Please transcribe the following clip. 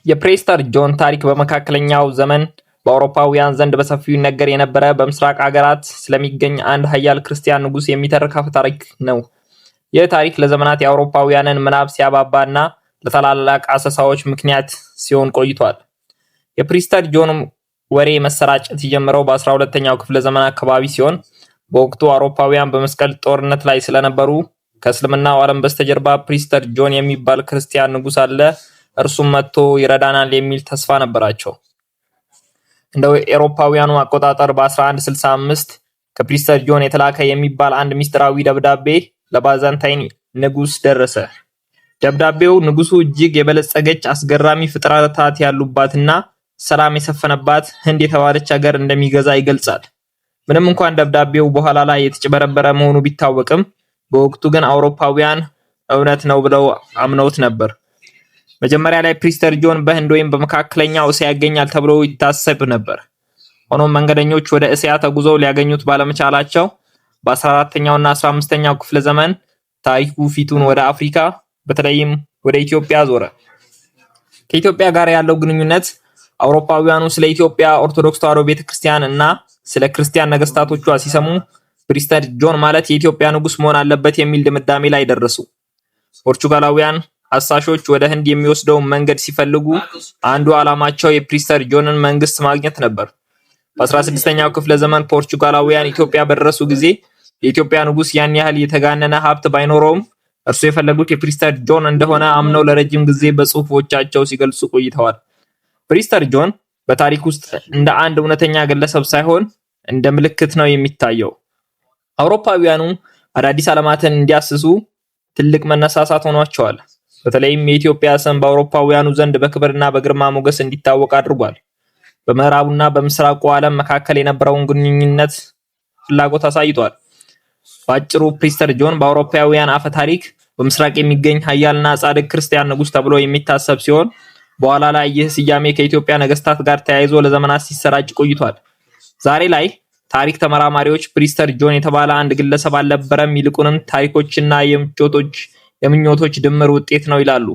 የፕሬስተር ጆን ታሪክ በመካከለኛው ዘመን በአውሮፓውያን ዘንድ በሰፊው ይነገር የነበረ፣ በምስራቅ አገራት ስለሚገኝ አንድ ኃያል ክርስቲያን ንጉሥ የሚተርክ አፈ ታሪክ ነው። ይህ ታሪክ ለዘመናት የአውሮፓውያንን ምናብ ሲያባባ እና ለታላላቅ አሰሳዎች ምክንያት ሲሆን ቆይቷል። የፕሪስተር ጆን ወሬ መሰራጨት የጀመረው በ12ኛው ክፍለ ዘመን አካባቢ ሲሆን፣ በወቅቱ አውሮፓውያን በመስቀል ጦርነት ላይ ስለነበሩ ከእስልምናው ዓለም በስተጀርባ ፕሪስተር ጆን የሚባል ክርስቲያን ንጉሥ አለ፣ እርሱም መጥቶ ይረዳናል የሚል ተስፋ ነበራቸው። እንደ ኤሮፓውያኑ አቆጣጠር በ1165 ከፕሪስተር ጆን የተላከ የሚባል አንድ ሚስጥራዊ ደብዳቤ ለባዛንታይን ንጉሥ ደረሰ። ደብዳቤው ንጉሱ እጅግ የበለጸገች፣ አስገራሚ ፍጥረታት ያሉባትና ሰላም የሰፈነባት ህንድ የተባለች ሀገር እንደሚገዛ ይገልጻል። ምንም እንኳን ደብዳቤው በኋላ ላይ የተጭበረበረ መሆኑ ቢታወቅም፣ በወቅቱ ግን አውሮፓውያን እውነት ነው ብለው አምነውት ነበር። መጀመሪያ ላይ ፕሪስተር ጆን በህንድ ወይም በመካከለኛው እስያ ይገኛል ተብሎ ይታሰብ ነበር። ሆኖም መንገደኞች ወደ እስያ ተጉዘው ሊያገኙት ባለመቻላቸው በ14ኛው እና 15ኛው ክፍለ ዘመን ታሪኩ ፊቱን ወደ አፍሪካ፣ በተለይም ወደ ኢትዮጵያ ዞረ። ከኢትዮጵያ ጋር ያለው ግንኙነት አውሮፓውያኑ ስለ ኢትዮጵያ ኦርቶዶክስ ተዋሕዶ ቤተክርስቲያን እና ስለ ክርስቲያን ነገስታቶቿ ሲሰሙ ፕሪስተር ጆን ማለት የኢትዮጵያ ንጉስ መሆን አለበት የሚል ድምዳሜ ላይ ደረሱ። ፖርቹጋላውያን አሳሾች ወደ ህንድ የሚወስደውን መንገድ ሲፈልጉ አንዱ ዓላማቸው የፕሪስተር ጆንን መንግስት ማግኘት ነበር። በ16ኛው ክፍለ ዘመን ፖርቹጋላውያን ኢትዮጵያ በደረሱ ጊዜ የኢትዮጵያ ንጉስ ያን ያህል የተጋነነ ሀብት ባይኖረውም እርሱ የፈለጉት የፕሪስተር ጆን እንደሆነ አምነው ለረጅም ጊዜ በጽሁፎቻቸው ሲገልጹ ቆይተዋል። ፕሪስተር ጆን በታሪክ ውስጥ እንደ አንድ እውነተኛ ግለሰብ ሳይሆን እንደ ምልክት ነው የሚታየው። አውሮፓውያኑ አዳዲስ ዓለማትን እንዲያስሱ ትልቅ መነሳሳት ሆኗቸዋል። በተለይም የኢትዮጵያ ስም በአውሮፓውያኑ ዘንድ በክብርና በግርማ ሞገስ እንዲታወቅ አድርጓል። በምዕራቡና በምስራቁ ዓለም መካከል የነበረውን ግንኙነት ፍላጎት አሳይቷል። በአጭሩ ፕሪስተር ጆን በአውሮፓውያን አፈ ታሪክ በምስራቅ የሚገኝ ኃያልና ጻድቅ ክርስቲያን ንጉስ ተብሎ የሚታሰብ ሲሆን፣ በኋላ ላይ ይህ ስያሜ ከኢትዮጵያ ነገስታት ጋር ተያይዞ ለዘመናት ሲሰራጭ ቆይቷል። ዛሬ ላይ ታሪክ ተመራማሪዎች ፕሪስተር ጆን የተባለ አንድ ግለሰብ አልነበረም፣ ይልቁንም ታሪኮችና የምኞቶች ድምር ውጤት ነው ይላሉ።